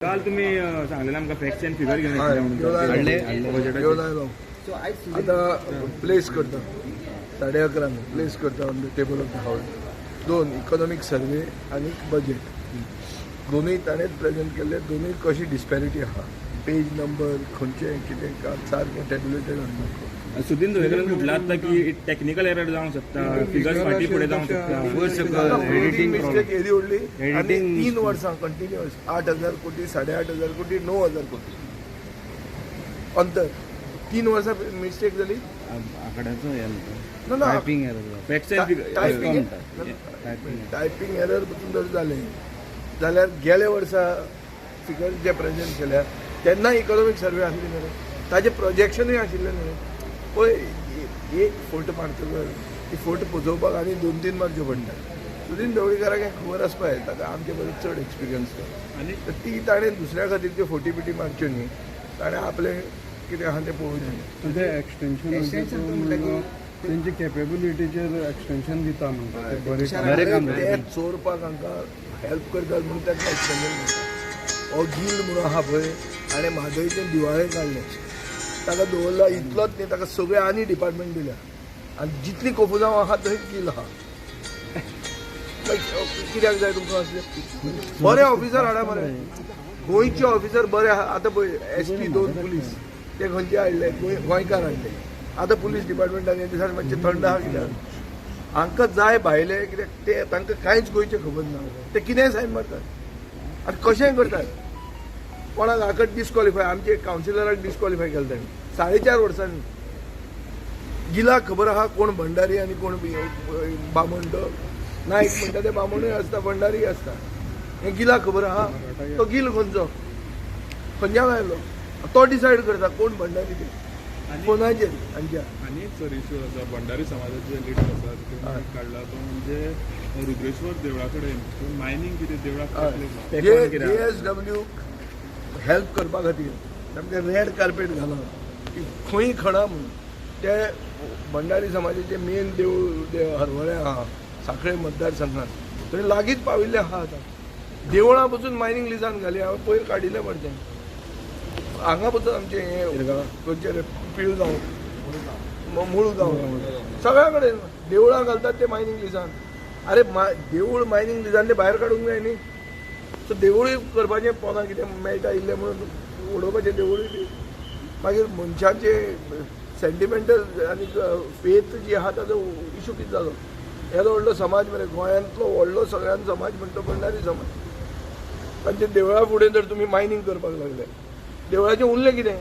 काल तुम्ही सांगलेलं आमकां फॅक्ट्स अँड फिगर घेऊन घेऊन आयलो. आता प्लेस करता 11:30 प्लेस करता on the table of the house. दोन इकॉनॉमीक सर्वे आनी बजेट दोनूय ताणें प्रेजेंट केल्ले. दोनूय कशी डिस्पॅरिटी आहा, पेज नंबर खंयचे कितें सारकें टॅब्युलेटेड आसा. सुदीन धवळेकरान म्हटलं आतां की टॅक्निकल एरर जावंक शकता, फिगर्स फाटीं फुडें जावंक शकता. मिस्टेक येदी व्हडली आनी 3 वर्सां कंटिन्युअस 8,000 कोटी, 8,500 कोटी, 9,000 कोटी अंतर 3 वर्सां मिस्टेक जाली. टायपिंग एरर पसून जर जालें जाल्यार गेल्या वर्सा फिगर जे प्रेजेंट केल्या तेन्ना इकॉनॉमीक सर्वे आसली न्हय, ताजें प्रोजेक्शनूय आशिल्लें न्हय. पळय एक फोट मारतकर ती फोट पोजोवपाक आनी 2-3 मारच्यो पडटा. सुदीन ढवळीकाराक हें खबर आसपा जाय, ताका आमचे परस चड एक्सपिरियन्स तो. आनी ती ताणें दुसऱ्या खातीर त्यो फोटी बिटी मारच्यो न्ही, ताणें आपलें कितें आहा तें पळोवचें. तुजें एक्सटेंशन तेंची कॅपेबिलिटीचेर एक्सटेंशन दिता म्हणटा ते चोरपाक हांकां हेल्प करतात म्हणून तांकां एक्सटेंशन दिता. हो गील म्हणून आहा पळय, ताणें म्हादयचें दिवाळें काडलें, ताका दवरला इतलोच न्ही, ताका सगळे आनी डिपार्टमेंट दिल्या आनी जितली कोफुजांव आहा थंय गील आहा. कित्याक जाय तुमकां असलें? बरे ऑफिसर हाडा मरे, गोंयचे ऑफिसर बरे आहा. आतां पळय SP 2 police ते खंयचे हाडले, गोंयकार हाडले. आतां पुलीस डिपार्टमेंटान हे दिसांनी मातशें थंड आहा. कित्याक हांकां जाय भायले, कित्याक ते तांकां कांयच गोंयचें खबर ना, ते कितेंय सायन मारतात आनी कशेंय करतात. कोणाक आकट डिस्कॉलिफाय, आमचे कावन्सिलराक डिस्कॉलिफाय केलें ताणें 4.5 वर्सांनी. गिलाक खबर आहा कोण भंडारी आनी कोण बामण तो. नायक म्हणटा ते बामणूय आसता, भंडारीय आसता. हें गिलाक खबर आहा. तो गील खंयचो, खंयच्यान आयलो तो डिसायड करता कोण भंडारी ते फोनाचेर. हांच्या आनी एक सर इश्यू आसा, भंडारी समाजाचे लिडर आसा काडला तो म्हणजे रुद्रेश्वर देवळा कडेन मायनींग कितें देवळाक JSW help करपा खातीर सामकें रेड कार्पेट घालां की खंय खणा म्हणून. ते भंडारी समाजाचे मेन देवूळ हरवळें आहा साखळे मतदारसंघात, थंय लागींच पाविल्लें आहा. आतां देवळां पसून मायनींग लिजान घाली. हांवें पयर काडिल्लें पडचें हांगा पसून आमचें हें खंयचें रे पिळगांव, मुळगांव, सगळ्या कडेन देवळां घालतात ते मायनींग लिजान. अरे देवूळ मायनींग लिजान ते भायर काडूंक जाय न्ही. सो देवूळय करपाचें पोना कितें मेळटा इल्लें म्हणून उडोवपाचें देवूळय बी. मागीर मनशाचे सेंटिमेंटल आनी फेथ जी आहा ताजो इशू कितें जालो. येदो व्हडलो समाज मरे, गोंयांतलो व्हडलो सगळ्यान समाज म्हणटा भंडारी समाज. तांच्या देवळा फुडें जर तुमी मायनींग करपाक लागले, देवळाचें उरलें कितें?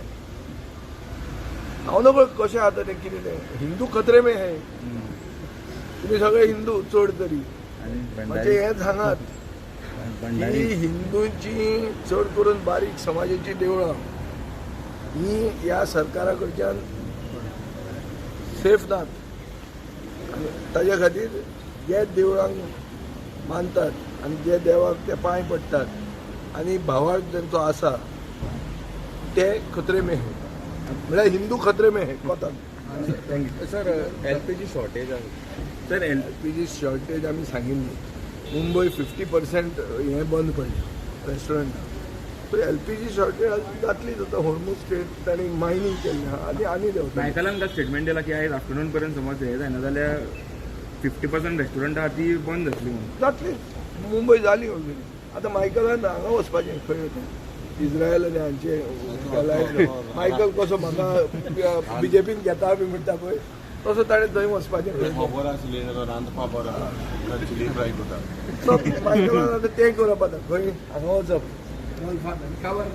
हांव नकळ कशें आतां तें कितें तें. हिंदू खतरे में है, तुमी सगळे हिंदू चड तरी. म्हणजे हें सांगात की हिंदूंची चड करून बारीक समाजाची देवळां ही ह्या सरकारा कडच्यान सेफ नात. आनी ताज्या खातीर जे देवळांक मानतात आनी जे देवाक ते पांय पडटात आनी भावार्थ तांचो आसा ते खतरे में है. म्हळ्यार हिंदू खतरे में है कोतान. Thank you sir. LPG shortage आसा सर. LPG shortage आमी सांगिल्ली. मुंबय 50% हें बंद पडलें रेस्टॉरंटां. सो LPG shortage जातलीच आतां. होर्मुज स्टेट तांणी मायनींग केल्लें आहा आनी आनी देंवता. मायकलान काल स्टेटमेंट दिला की आयज आफ्टरनून पर्यंत समज हें जायना जाल्यार 50% रेस्टॉरंटां आहा ती बंद जातली म्हणून. जातली, मुंबय जाली ऑलरेडी. आतां मायकलान हांगा वचपाचें, खंय वता इस्रायल आनी हांचे मायकल कसो म्हाका BJPन घेता बी म्हणटा पळय, तसो ताणें थंय वचपाचें. खबर आसली रांदपा बरो चिली फ्राय करता मायकलान आतां तें करप. आतां खंय हांगा वचप गल्फान खबर.